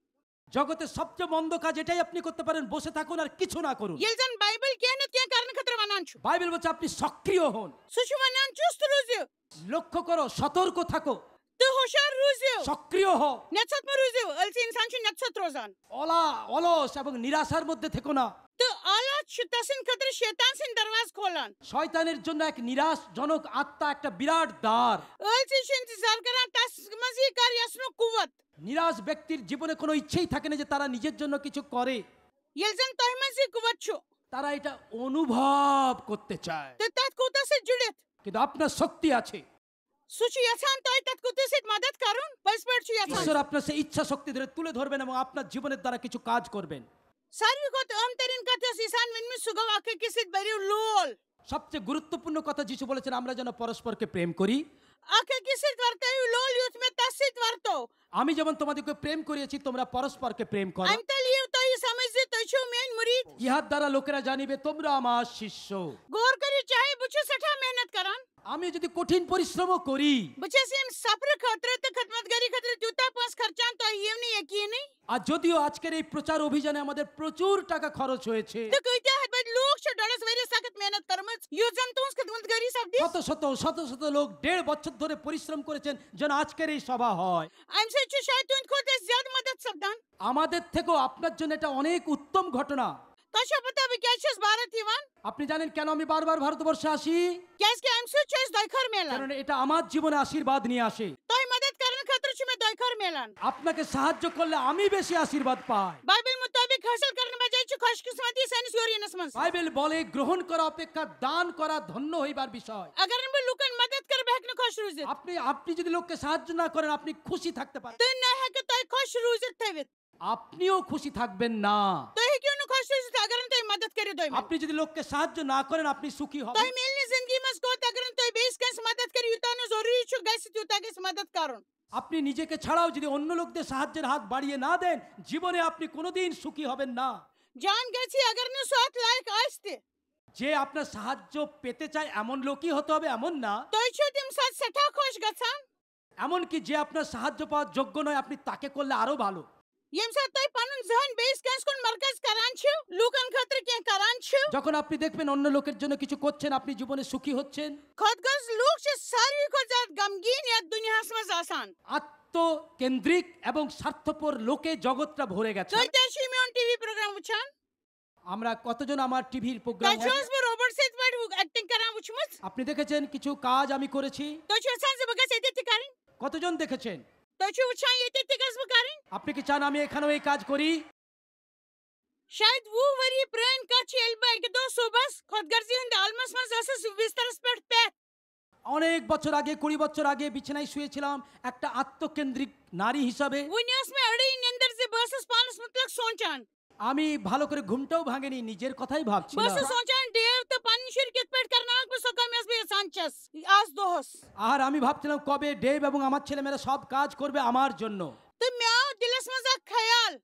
জগতের সবচেয়ে মন্দ কাজ এটাই আপনি করতে পারেন, বসে থাকুন আর কিছু না করুন। ییٚلہِ زن بایبل کینٛہہ نتہٕ کینٛہہ کرنہٕ خٲطرٕ ونان چھُ، বাইবেল বলছে আপনি সক্রিয় হন। سُہ چھُ ونان، چُست روٗزِو۔ লক্ষ্য করো, সতর্ক থাকো। تہٕ ہوشیار روٗزِو۔ সক্রিয় হও। نٮ۪صٕف مہٕ روٗزِو، ألژٕ اِنسان چھُ نٮ۪صٕف روزان۔ অলা, অলস এবং নিরাশার মধ্যে থেকো না। تہٕ آلات چھُ تسٕنٛدِ خٲطرٕ شیطان سٕنٛدۍ دروازٕ کھولان۔ শয়তানের জন্য এক নিরাশজনক আত্মা একটা বিরাট দ্বার। ٲلسی چھُ انتظار کران تس منٛز یی کر یژھنُک قوت۔ নিরাশ ব্যক্তির জীবনে কোনো ইচ্ছেই থাকে না যে তারা নিজের জন্য কিছু করে। ییٚلہِ زن تۄہہِ منٛز یہِ قوت چھُ তারা এটা অনুভব করতে চায়। تہٕ تتھ قوتس سۭتۍ جُڑِتھ কিন্তু আপনার শক্তি আছে। سُہ چھُ یژھان تۄہہِ تتھ قوتس سۭتۍ مدد کرُن، پٔزۍ پٲٹھۍ چھُ یژھان۔ ঈশ্বর আপনার সেই ইচ্ছা শক্তি ধরে তুলে ধরবেন এবং আপনার জীবনের দ্বারা কিছু কাজ করবেন। ساروی کھۄتہٕ اہم ترین کتھ یۄس عیسیٰ ہن ؤنمٕژ، سُہ گوٚو اکھ أکِس سۭتۍ بٔرِو لول۔ সবচেয়ে গুরুত্বপূর্ণ কথা যিশু বলেছেন, আমরা যেন পরস্পরকে প্রেম করি। اکھ أکِس سۭتۍ ورتٲیِو لول یُتھ مےٚ تس سۭتۍ ورتو۔ আমি যেমন তোমাদেরকে প্রেম করিয়েছি, তোমরা পরস্পরকে প্রেম করো। امہِ تل یِیو تۄہہِ یہِ سمجھ زِ تُہۍ چھِو میٲنۍ مُریٖد۔ ইহার দ্বারা লোকেরা জানিবে তোমরা আমার শিষ্য। غور کٔرِو، چاہے بہٕ چھُس سٮ۪ٹھاہ محنت کران، আমি যদি কঠিন পরিশ্রমও করি, بہٕ چھَس ییٚمہِ سفرٕ خٲطرٕ تہٕ خدمت گٲری خٲطرٕ تیوٗتاہ پونٛسہٕ خرچان، تۄہہِ یِیو نہٕ یقیٖنٕے۔ আর যদিও আজকের এই প্রচার অভিযানে আমাদের প্রচুর টাকা খরচ হয়েছে, تہٕ کۭتیاہ ہتھ بٔدۍ لوٗکھ چھِ ڈۄڈس ؤریس سخت محنت کٔرمٕژ، یُتھ زن تُہٕنٛز خدمت گٲری سپدِ۔ শত শত শত শত লোক দেড় বছর ধরে পরিশ্রম করেছেন যেন আজকের এই সভা হয়। امہِ سۭتۍ چھُ شاید تُہنٛدِ کھۄتہٕ اَسہِ زیادٕ مدد سپدان۔ আমাদের থেকেও আপনার জন্য এটা অনেক উত্তম ঘটনা। تۄہہِ چھا پتہ بہٕ کیٛازِ چھَس بھارت یِوان؟ আপনি জানেন কেন আমি বারবার ভারতবর্ষে আসি? کیٛازِ کہِ امہِ سۭتۍ چھُ اَسہِ دۄیہِ خٲر میلان۔ কারণ এটা আমার জীবনে আশীর্বাদ নিয়ে আসে। تۄہہِ مدد کرنہٕ خٲطرٕ چھُ مےٚ دۄیہِ خٲر میلان۔ আপনাকে সাহায্য করলে আমি বেশি আশীর্বাদ পাই। بایبل مطٲبق حٲصِل کرنہٕ بجایہِ چھِ خۄش قٕسمتی سٲنِس یورینس منٛز۔ বাইবেল বলে গ্রহণ করা অপেক্ষা দান করা ধন্য হইবার বিষয়। اگر نہٕ بہٕ لوٗکن مدد کرٕ، بہٕ ہٮ۪کہٕ نہٕ خۄش روٗزِتھ۔ আপনি আপনি যদি লোককে সাহায্য না করেন, আপনি খুশি থাকতে পারেন। تُہۍ نہ ہیٚکِو تُہۍ خۄش روٗزِتھ تھٲوِتھ۔ আপনিও খুশি থাকবেন না। تُہۍ ہیٚکِو نہٕ خۄش روٗزِتھ اگر نہٕ تُہۍ مدد کٔرِو دوٚیمٮ۪ن۔ আপনি যদি লোককে সাহায্য না করেন, আপনি সুখী হবেন। تۄہہِ میلہِ نہٕ زندگی منٛز کوٚت اگر نہٕ تُہۍ بیٚیِس کٲنٛسہِ مدد کٔرِو، یوٗتاہ نہٕ ضروٗری چھُ گژھِ تیوٗتاہ گژھِ مدد کرُن۔ আপনি নিজেকে ছাড়াও যদি অন্য লোকদের সাহায্যের হাত বাড়িয়ে না দেন, জীবনে আপনি কোনোদিন সুখী হবেন না। جان گژھِ اگر نہٕ سُہ اتھ لایق آسہِ تہِ۔ যে আপনার সাহায্য পেতে চায় এমন লোকই হতে হবে, এমন না। تُہۍ چھِو تمہِ ساتہٕ سٮ۪ٹھاہ خۄش گژھان۔ এমনকি যে আপনার সাহায্য পাওয়ার যোগ্য নয়, আপনি তাকে করলে আরো ভালো। ییٚمہِ ساتہٕ تُہۍ پنُن ذہن بیٚیِس کٲنٛسہِ کُن مرکز کران چھِو، لوٗکن خٲطرٕ کینٛہہ کران چھِو۔ যখন আপনি দেখবেন অন্য লোকের জন্য কিছু করছেন, আপনি জীবনে সুখী হচ্ছেন। خۄد غرض لوٗکھ چھِ ساروی کھۄتہٕ زیادٕ غمگیٖن یتھ دُنیاہس منٛز آسان۔ আত্মকেন্দ্রিক এবং স্বার্থপর লোকে জগৎটা ভরে গেছে। کۭتیٛاہ چھِ میون ٹی وی پروگرام وٕچھان؟ আমরা কতজন আমার টিভির প্রোগ্রাম تۄہہِ چھُو حظ بہٕ روبوٹ سٕنٛدۍ پٲٹھۍ ایکٹنگ کران وٕچھمٕژ؟ আপনি দেখেছেন কিছু কাজ আমি করেছি? تُہۍ چھِو یژھان زِ بہٕ گژھٕ ییٚتہِ تہِ کرٕنۍ؟ কতজন দেখেছেন? تُہۍ چھِو وٕچھان ییٚتہِ تہِ گژھٕ بہٕ کرٕنۍ؟ আপনি কি চান আমি এখানেও এই কাজ করি? شاید وُہ ؤری پرٛٲنۍ کتھ چھِ، ییٚلہِ بہٕ اکہِ دۄہ صُبحس خۄد غرضی ہٕنٛدِ عالمس منٛز ٲسٕس بسترس پٮ۪ٹھ پٮ۪تھ۔ অনেক বছর আগে, কুড়ি বছর আগে বিছানায় শুয়েছিলাম একটা আত্মকেন্দ্রিক নারী হিসাবে। وُنہِ ٲس مےٚ أڑٕے نیٚنٛدٕر زِ بہٕ ٲسٕس پانس مُتعلق سونٛچان۔ আমি ভালো করে ঘুমটাও ভাঙেনি, নিজের কথাই بہٕ ভাবছিলাম। ٲسٕس سونٛچان ڈیو تہٕ پنٕنۍ شُرۍ کِتھ پٲٹھۍ کرناوکھ بہٕ سۄ کٲم یۄس بہٕ یژھان چھَس آز دۄہس۔ আর আমি ভাবছিলাম কবে ডেভ এবং আমার ছেলেমেয়েরা সব কাজ করবে আমার জন্য। تہٕ مےٚ آو دِلس منٛز اکھ خیال،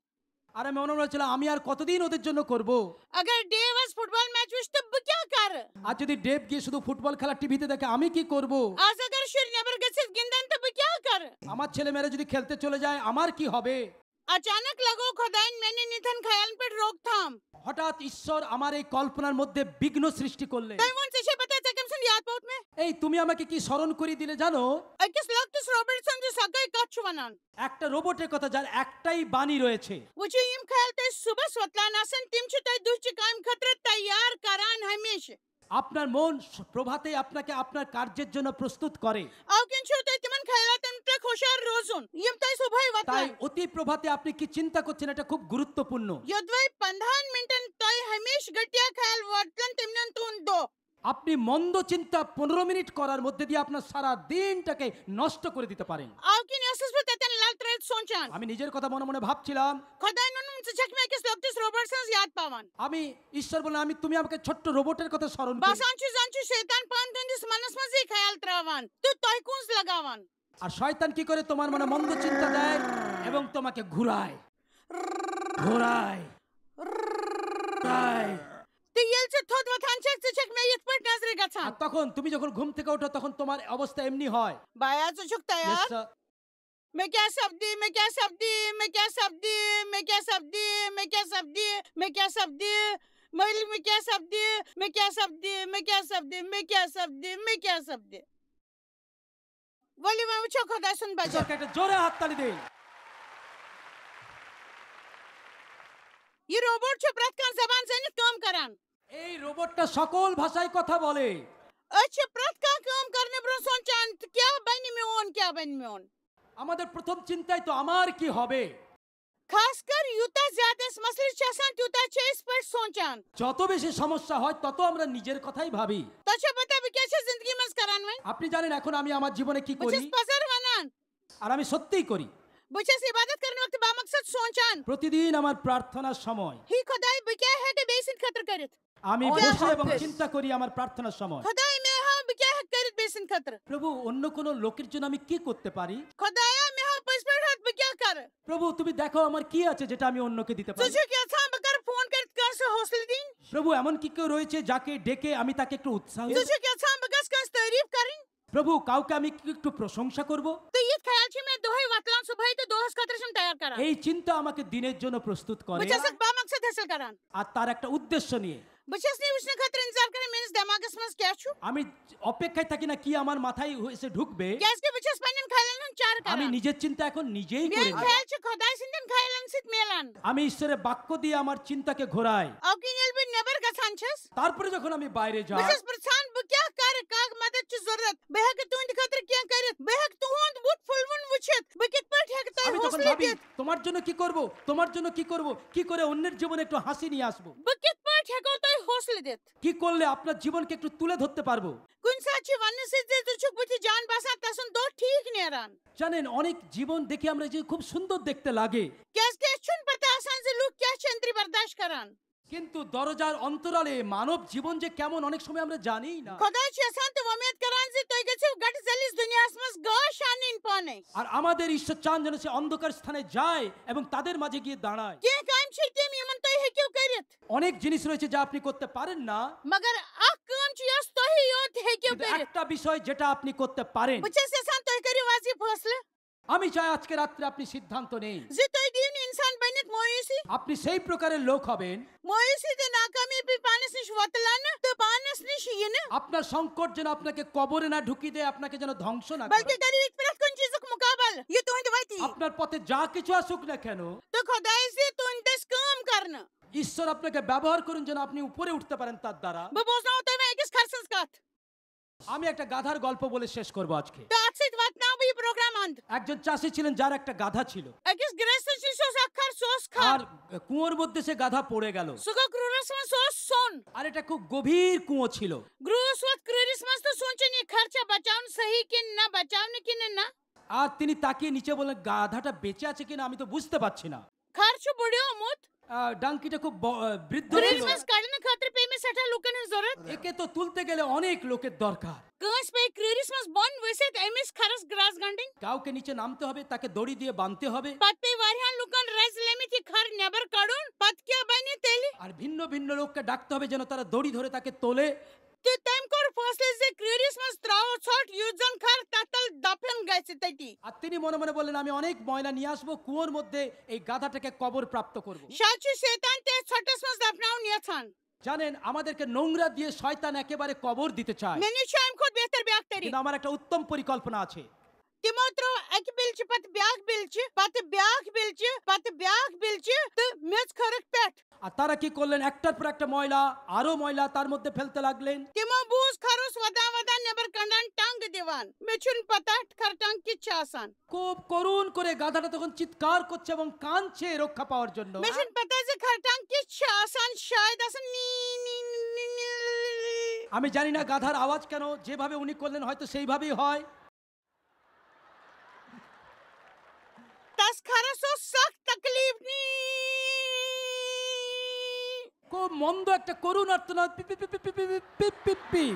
আর আমি মনে মনে বলছিলাম, আমি আর কতদিন ওদের জন্য করব? اگر ڈیو آز فٹ بال میچ وٕچھِ تہٕ بہٕ کیٛاہ کرٕ؟ আর যদি ডেভ গিয়ে শুধু ফুটবল খেলা টিভিতে দেখে, আমি কি করব? آز اگر شُرۍ نٮ۪بر گٔژھِتھ گِنٛدن تہٕ بہٕ کیٛاہ کرٕ؟ আমার ছেলেমেয়েরা যদি খেলতে চলে যায়, আমার কি হবে? اچانک لگوو خۄداین میانٮ۪ن یِتھٮ۪ن خیالن پٮ۪ٹھ روک تھام۔ হঠাৎ ঈশ্বর আমার এই কল্পনার মধ্যে বিঘ্ন সৃষ্টি করলেন। تۄہہِ ووٚن، ژےٚ چھے پتہ ژےٚ کٔمۍ سُنٛد یاد پیوٚوُتھ مےٚ؟ এই, তুমি আমাকে কি স্মরণ করিয়ে দিলে জানো? أکِس لۄکٹِس روبوٹ سٕنٛز یُس اکٲے کتھ چھُ ونان۔ একটা রোবটের কথা, যার একটাই বাণী রয়েছে। وٕچھِو، یِم خیال تۄہہِ صُبحس وۄتلان آسن، تِم چھِ تۄہہِ دُہچہِ کامہِ خٲطرٕ تیار کران ہمیشہٕ۔ আপনার মন স- প্রভাতে আপনাকে আপনার কার্যের জন্য প্রস্তুত করে। اَوٕ کِنۍ چھُو تۄہہِ تِمن خیالاتن مُتعلق ہُشار روزُن، یِم تۄہہِ صُبحٲے তাই وۄتلن۔ অতি প্রভাতে আপনি কি চিন্তা করছেন, এটা খুব গুরুত্বপূর্ণ। یوٚدوَے پندہن منٹن تۄہہِ ہمیشہٕ گٹیا خیال وۄتلن، تِمن تُہُنٛد دۄہ۔ আপনি মন্দ চিন্তা পনেরো মিনিট করার মধ্যে দিয়ে আপনার সারা দিনটাকে নষ্ট করে দিতে পারেন। اَوٕ کِنۍ ٲسٕس بہٕ تتٮ۪ن لل ترٲوِتھ سونٛچان۔ আমি নিজের কথা মনে মনে ভাবছিলাম। خۄداین ووٚنُم، ژٕ چھکھ مےٚ أکِس لۄکٹِس روبوٹ سٕنٛز یاد پاوان۔ আমি, ঈশ্বর বললেন, আমি, তুমি আমাকে ছোট্ট রোবটের কথা স্মরণ করো। باسان چھُ زن چھُ شیطان پانہٕ تُہنٛدِس منس منٛز یہِ خیال تراوان تہٕ تۄہہِ کُنٛز لگاوان۔ আর শয়তান কি করে? তোমার মনে মন্দ চিন্তা দেয় এবং তোমাকে ঘুরায়, ঘোরায়, ঘোরায়। تہٕ ییٚلہِ ژٕ تھوٚد وۄتھان چھکھ، ژٕ چھکھ مےٚ یِتھ پٲٹھۍ نظرِ گژھان۔ আর তখন তুমি যখন ঘুম থেকে ওঠো, তখন তোমার অবস্থা এমনি হয়। بایا، ژٕ چھُکھ تیار؟ নিশ্চয়। مےٚ کیٛاہ سپدِ، مےٚ کیٛاہ سپدِ، مےٚ کیٛاہ سپدِ، مےٚ کیٛاہ سپدِ، مےٚ کیٛاہ سپدِ، مےٚ کیٛاہ سپدِ، مٲلِک، مےٚ کیٛاہ سپدِ، مےٚ کیٛاہ سپدِ، مےٚ کیٛاہ سپدِ، مےٚ کیٛاہ سپدِ، مےٚ کیٛاہ سپدِ۔ ؤلِو وۄنۍ وٕچھو خۄداے سُنٛد بجٹ۔ ঈশ্বরকে একটা জোরে হাততালি দিন। یہِ روبوٹ چھُ پرٛٮ۪تھ کانٛہہ زبان زٲنِتھ کٲم کران۔ এই রোবটটা সকল ভাষায় কথা বলে। أسۍ چھِ پرٛٮ۪تھ کانٛہہ کٲم کرنہٕ برٛونٛہہ سونٛچان، "تہٕ کیٛاہ بنہِ میون، کیٛاہ بنہِ میون؟" আমাদের প্রথম চিন্তাই তো আমার কি হবে। خاص کر یوٗتاہ زیادٕ اَسہِ مسلہٕ چھِ آسان، تیوٗتاہ چھِ أسۍ پٲٹھۍ سونٛچان۔ যত বেশি সমস্যা হয়, তত আমরা নিজের কথাই ভাবি। تۄہہِ چھا پتہ بہٕ کیٛاہ چھَس زندگی منٛز کران وۄنۍ؟ আপনি জানেন এখন আমি আমার জীবনে কি بہٕ করি? چھَس پزر ونان۔ আর আমি সত্যিই করি। بہٕ چھَس عبادت کرنہٕ وقتہٕ بامقصد سونٛچان۔ প্রতিদিন আমার প্রার্থনার সময় ہے خۄداے، بہٕ کیٛاہ ہٮ۪کہٕ بیٚیہِ سٕنٛدِ خٲطرٕ کٔرِتھ؟ আমি On বসি এবং purpose. চিন্তা করি আমার প্রার্থনার সময়। خۄداے، مےٚ ہاو بہٕ کیٛاہ ہٮ۪کہٕ کٔرِتھ بیٚیہِ سٕنٛدِ خٲطرٕ؟ প্রভু, অন্য কোনো লোকের জন্য আমি কি করতে পারি? خۄدایا، مےٚ ہاو پٔزۍ پٲٹھۍ ہَتھ بہٕ کیٛاہ کرٕ؟ প্রভু, তুমি দেখাও আমার কি আছে যেটা আমি অন্যকে দিতে ژٕ পারি। چھُکھ یژھان بہٕ کرٕ فون کٔرِتھ کٲنٛسہِ حوصلہٕ دِنۍ؟ প্রভু, এমন কি কেউ রয়েছে যাকে ডেকে আমি তাকে একটু উৎসাহ ژٕ দিতে چھُکھ یژھان بہٕ گژھٕ کٲنٛسہِ تعریٖف کرٕنۍ؟ প্রভু, কাউকে আমি কি একটু প্রশংসা করব? تہٕ یِتھ خیال چھِ مےٚ دۄہے وۄتلان صبحٲے تہٕ دۄہس خٲطرٕ چھِم تیار کران۔ এই চিন্তা আমাকে দিনের জন্য প্রস্তুত করে بہٕ چھَسکھ بامقصد حٲصِل کران۔ আর তার একটা উদ্দেশ্য নিয়ে। بہٕ چھَس نہٕ یہِ وٕچھنہٕ خٲطرٕ اِنتظار کران میٲنِس دٮ۪ماغس منٛز کیٛاہ چھُ، আমি অপেক্ষায় থাকি না কি আমার মাথায় এসে ঢুকবে। کیٛازِ کہِ بہٕ چھَس پننٮ۪ن خیالن ہُنٛد چارٕ আমি کران۔ নিজের চিন্তা এখন নিজেই করে میٲنۍ নিই। خیال چھِ خۄداے سٕنٛدٮ۪ن خیالن سۭتۍ میلان۔ আমি ঈশ্বরের বাক্য দিয়ে আমার চিন্তাকে ঘোরাই। اَوٕ کِنۍ ییٚلہِ بہٕ نٮ۪بر گژھان چھَس، তারপরে যখন আমি বাইরে بہٕ যাই, چھَس پرٛژھان، بہٕ کیٛاہ کرٕ، کانٛہہ مدد چھِ ضروٗرت؟ بہٕ ہٮ۪کہٕ تُہنٛدِ خٲطرٕ کینٛہہ کٔرِتھ؟ بہٕ ہٮ۪کہٕ تُہُنٛد بُتھ پھُلوُن وٕچھِتھ؟ بہٕ کِتھ پٲٹھۍ ہٮ۪کہٕ تۄہہِ আমি তখন حوصلہٕ ভাবি, دِتھ؟ তোমার জন্য কি করব, তোমার জন্য কি করব, কি করে অন্যের জীবনে একটু হাসি নিয়ে আসবো। بہٕ کِتھ پٲٹھۍ ہٮ۪کو تۄہہِ حوصلہٕ دِتھ؟ কি করলে আপনার জীবনকে একটু তুলে ধরতে পারবো। کُنہِ ساتہٕ چھِ وننہٕ سۭتۍ زِ ژٕ چھُکھ بٕتھِ جان باسان، تسُنٛد دۄہ ٹھیٖک نیران۔ জানেন, অনেক জীবন দেখে আমরা যে খুব সুন্দর দেখতে লাগে, کیٛازِ کہِ اَسہِ چھُنہٕ پتہ آسان زِ لُکھ کیٛاہ چھِ أنٛدرِ برداش کران۔ কিন্তু দরজার অন্তরালে মানব জীবন যে কেমন অনেক সময় আমরা জানি না। خۄداے چھُ یژھان تہٕ وۄمید کران زِ تُہۍ گٔژھِو گٹہٕ ذٔلیِس دُنیاہس منٛز گاش انٕنۍ پانے۔ আর আমাদের ঈশ্বর চান যেন সে অন্ধকার স্থানে যায় এবং তাদের মাঝে গিয়ে দাঁড়ায়। کینٛہہ کامہِ چھِ تِم یِمن تُہۍ ہیٚکِو کٔرِتھ۔ অনেক জিনিস রয়েছে যা আপনি করতে পারেন না, مگر اکھ کٲم چھِ یۄس تُہی یوت ہیٚکِو কিন্তু کٔرِتھ۔ একটা বিষয় যেটা আপনি করতে পারেন। بہٕ چھَس یژھان تُہۍ کٔرِو آز یہِ فٲصلہٕ আমি চাই আজকে রাত্রে আপনি সিদ্ধান্ত নেই زِ تُہۍ دِیِو نہٕ انسان بٔنِتھ مایوسی۔ আপনি সেই প্রকারের লোক হবেন, مایوسی تہٕ ناکامیٲبی پانس نِش وۄتلنہٕ تہٕ پانس نِش یِنہٕ۔ আপনার সংকট যেন আপনাকে কবরে না ঢুকিয়ে দেয়, আপনাকে যেন ধ্বংস না করে। بلکہِ کٔرِو یہِ پرٛٮ۪تھ کُنہِ چیٖزُک مُقابلہٕ یہِ تُہنٛدِ وَتہِ۔ আপনার পথে যা কিছু আসুক না কেন, تہٕ خۄداے زِ تُہنٛدِ دٔسۍ کٲم کرنہٕ۔ ঈশ্বর আপনাকে ব্যবহার করুন যেন আপনি উপরে উঠতে পারেন তার দ্বারা। بہٕ بوزناوو تۄہہِ وۄنۍ أکِس خرسٕنٛز کتھ۔ আমি একটা গাধার গল্প বলে শেষ করবো আজকে। تہٕ اتھ سۭتۍ واتناوٕ بہٕ یہِ پروگرام اند۔ একজন চাষি ছিলেন যার একটা গাধা ছিল। أکِس گرٛہستس نِش اوس اکھ کھر، سُہ اوس کھر۔ আর কুয়োর মধ্যে সে গাধা পড়ে গেল। سُہ گوٚو کرٛوٗرس منٛز، سُہ اوس سۄن۔ আর এটা খুব গভীর কুয়ো ছিল। گرٛوٗس ووت کرٛوٗرس منٛز تہٕ سونٛچُن، یہِ کھر چھا بچاونہٕ صحیح کِنہٕ نہ، بچاونہٕ کِنہٕ نہ؟ আর তিনি তাকিয়ে নিচে বললেন, গাধাটা বেঁচে আছে কিনা আমি তো বুঝতে পারছি না। کھر چھُ بُڈیومُت۔ আহ, ডাঙ্কিটা খুব ব- আহ, বৃদ্ধ کرٛوٗرس ছিল। منٛز کڑنہٕ خٲطرٕ پیٚیہِ مےٚ سٮ۪ٹھاہ لوٗکن ہٕنٛز ضروٗرت۔ একে তো তুলতে গেলে অনেক লোকের দরকার। کٲنٛسہِ پیٚیہِ کرٛوٗرس منٛز بۄن ؤسِتھ أمِس کھرس گرٛاس گنٛڈٕنۍ۔ কাউকে নিচে নামতে হবে, তাকে দড়ি দিয়ে বাঁধতে হবে। پتہٕ پیٚیہِ واریاہن لوٗکن رزِ لٔمِتھ یہِ کھر نٮ۪بر کڑُن۔ پتہٕ کیٛاہ بنہِ تیٚلہِ؟ আর ভিন্ন ভিন্ন লোককে ডাকতে হবে যেন তারা দড়ি ধরে তাকে তোলে। تہٕ تٔمۍ کوٚر فٲصلہٕ زِ کرٛوٗرس منٛز ترٛاوو ژھۄٹھ، یُتھ زن کھر تتھ تل دفن گژھِ تٔتی۔ আর তিনি মনে মনে বললেন, আমি অনেক ময়লা নিয়ে আসবো, কুয়োর মধ্যে এই গাধাটাকে কবর প্রাপ্ত করব। شاید چھُ شیطان تہِ ژھۄٹس منٛز دفناوُن یژھان۔ জানেন, আমাদেরকে নোংরা দিয়ে শয়তান একেবারে কবর দিতে চায়। مےٚ نِش چھُ امہِ کھۄتہٕ بہتر بیٛاکھ طریٖقہٕ۔ কিন্তু আমার একটা উত্তম পরিকল্পনা আছে। تِمو ترٛٲو اکہِ بِلچہِ پتہٕ بیٛاکھ بِلچہِ، پتہٕ بیٛاکھ بِلچہِ، پتہٕ بیٛاکھ بِلچہِ تہٕ میٚژ کھٲرٕکھ پٮ۪ٹھ۔ আর তারা কি করলেন? একটার পর একটা ময়লা, আরো ময়লা তার মধ্যে ফেলতে লাগলেন। تِمو بوٗز کھرس ودان ودان نٮ۪بر کڈان ٹنٛگ دِوان۔ مےٚ چھُنہٕ پتہ کھر ٹنٛگ کِژھ چھِ آسان۔ খুব করুণ করে গাধাটা তখন চিৎকার করছে এবং কাঁদছে রক্ষা পাওয়ার জন্য। مےٚ چھُنہٕ پتہ زِ کھر ٹنٛگ کِژھ چھِ آسان، شاید آسان نی نی نی نی۔ আমি জানি না গাধার আওয়াজ কেন, যেভাবে উনি করলেন হয়তো সেইভাবেই হয়। تس کھرس اوس سخ تکلیف نی۔ খুব মন্দ একটা করুণ আর্তনাদ, পি, পি, পি।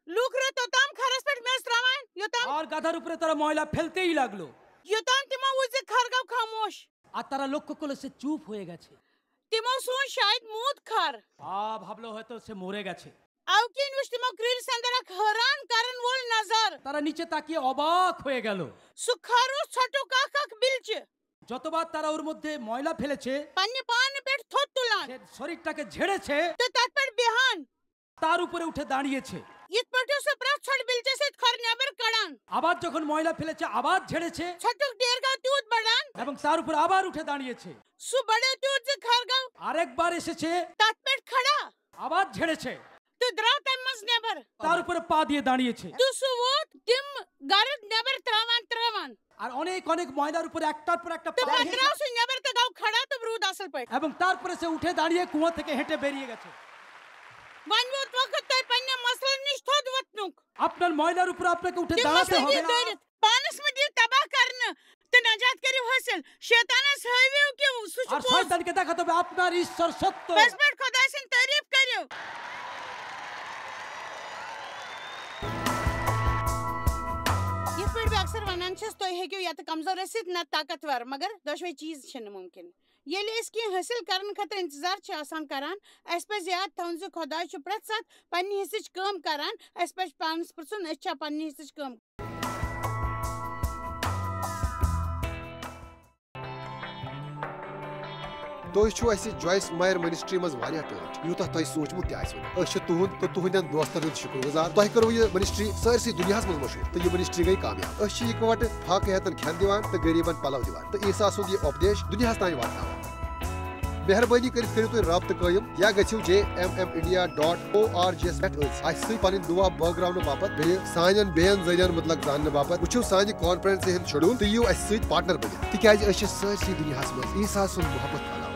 لوٗکھ رٲتۍ توٚتام کھرس پٮ۪ٹھ میٚژ ترٛاوان، یوٚتام، আর গাধার উপরে তারা ময়লা ফেলতেই লাগলো। یوٚتام تِمو وُچھ زِ کھر گوٚو خاموش۔ আর তারা লক্ষ্য করলো সে চুপ হয়ে গেছে। تِمو سوٗنچ شاید موٗد کھر۔ আ ভাবলো হয়তো সে মরে গেছে। اَوٕ کِنۍ وُچھ تِمو کرٛیٖلۍ اندر اکھ حٲران کرن وول نظر۔ তারা নিচে তাকিয়ে অবাক হয়ে গেল। سُہ کھر اوس ژھۄٹُک اکھ اکھ بِلچہِ۔ যতবার তারা ওর মধ্যে ময়লা ফেলেছে, پننہِ پانہٕ پٮ۪ٹھ تھوٚد تُلان۔ সে শরীরটাকে ঝেড়েছে, تہٕ تتھ پٮ۪ٹھ بیہان۔ তার উপরে উঠে দাঁড়িয়েছে। یِتھ پٲٹھۍ اوس سُہ پرٛٮ۪تھ ژھۄٹہٕ بِلچہِ سۭتۍ کھۄر نٮ۪بر کڑان۔ আবার যখন ময়লা ফেলেছে, আবার ঝেড়েছে। ژھۄٹُک ڈھیر گوٚو تیوٗت بڑان۔ এবং তার উপর আবার উঠে দাঁড়িয়েছে। সু বড়ে তুই যে খারগাও। আরেকবার এসেছে। তাত পেট খাড়া। আবার ঝেড়েছে। তো দ্রাও তার মাঝ নেবার। তার উপরে পা দিয়ে দাঁড়িয়েছে। তো সু ও তিম গারদ নেবার ত্রামান ত্রামান। আর অনেক অনেক ময়লার উপরে একটার পর একটা তো পা দিয়ে পদ্রাও সু নেবার তো গাও খাড়া তো ব্রুদ আসল পেট। এবং তারপরে সে উঠে দাঁড়িয়ে কুয়া থেকে হেঁটে বেরিয়ে গেছে। وۄنۍ ووت وقت تۄہہِ پننٮ۪ن مسلن نِش تھوٚد وۄتھنُک۔ আপনার ময়লার উপরে আপনাকে উঠে تِم দাঁড়াতে مسلہٕ হবে। دِیِو دٲرِتھ۔ پانس مہ دِیِو تباہ کرنہٕ تہٕ نجات کٔرِو حٲصِل۔ شیطانس ہٲوِو کہِ سُہ چھُ اور پوٚز۔ শয়তানকে দেখাতে হবে আপনার ঈশ্বর সত্য। پٔزۍ پٲٹھۍ خۄداے سٕنٛز تعریٖف کٔرِو۔ یِتھ پٲٹھۍ بہٕ اکثر ونان چھَس، تُہۍ ہیٚکِو یا تہٕ کمزور ٲسِتھ، نتہٕ طاقتور، مگر دۄشوے چیٖز چھِنہٕ مُمکِن۔ ییٚلہِ أسۍ کینٛہہ حٲصِل کرنہٕ خٲطرٕ انتظار چھِ آسان کران، اَسہِ پَزِ یاد تھاوُن زِ خۄداے چھُ پرٛٮ۪تھ ساتہٕ پننہِ حصٕچ کٲم کران۔ اَسہِ پَزِ پانَس پرٛژھُن، أسۍ چھا پننہِ حصٕچ کٲم۔ تُہۍ چھِو اَسہِ جویِس مایر منسٹری منٛز واریاہ ٹٲٹھۍ، یوٗتاہ تۄہہِ سوٗنٛچمُت تہِ آسِوٕ نہٕ۔ أسۍ چھِ تُہُنٛد تہٕ تُہٕنٛدٮ۪ن دوستن ہُنٛد شُکر گُزار۔ تۄہہِ کٔروٕ یہِ منسٹری سٲرسٕے دُنیاہَس منٛز مشہوٗر تہٕ یہِ منسٹری گٔے کامیاب۔ أسۍ چھِ یِکوَٹہٕ فاقہٕ ہیتن کھٮ۪ن دِوان تہٕ غریٖبن پلو دِوان تہٕ عیسیٰ سُنٛد یہِ اُپدیش دُنیاہَس تام واتناوان۔ مہربٲنی کٔرِتھ کٔرِو تُہۍ رابطہٕ قٲیِم یا گٔژھِو J M M India dot O R G یَس پٮ۪ٹھ أسۍ اَسہِ سۭتۍ پنٕنۍ دُعا بٲگراونہٕ باپتھ، بیٚیہِ سانٮ۪ن بیٚین ذٔریعن مُتلق زاننہٕ باپتھ۔ وٕچھِو سانہِ کانفرنسہِ ہُنٛد شیڈول تہٕ یِیِو اَسہِ سۭتۍ پارٹنر بٔنِتھ، تِکیازِ أسۍ چھِ سٲرسٕے دُنیاہَس منٛز عیسیٰ سُنٛد محبت پھٔہلاوان۔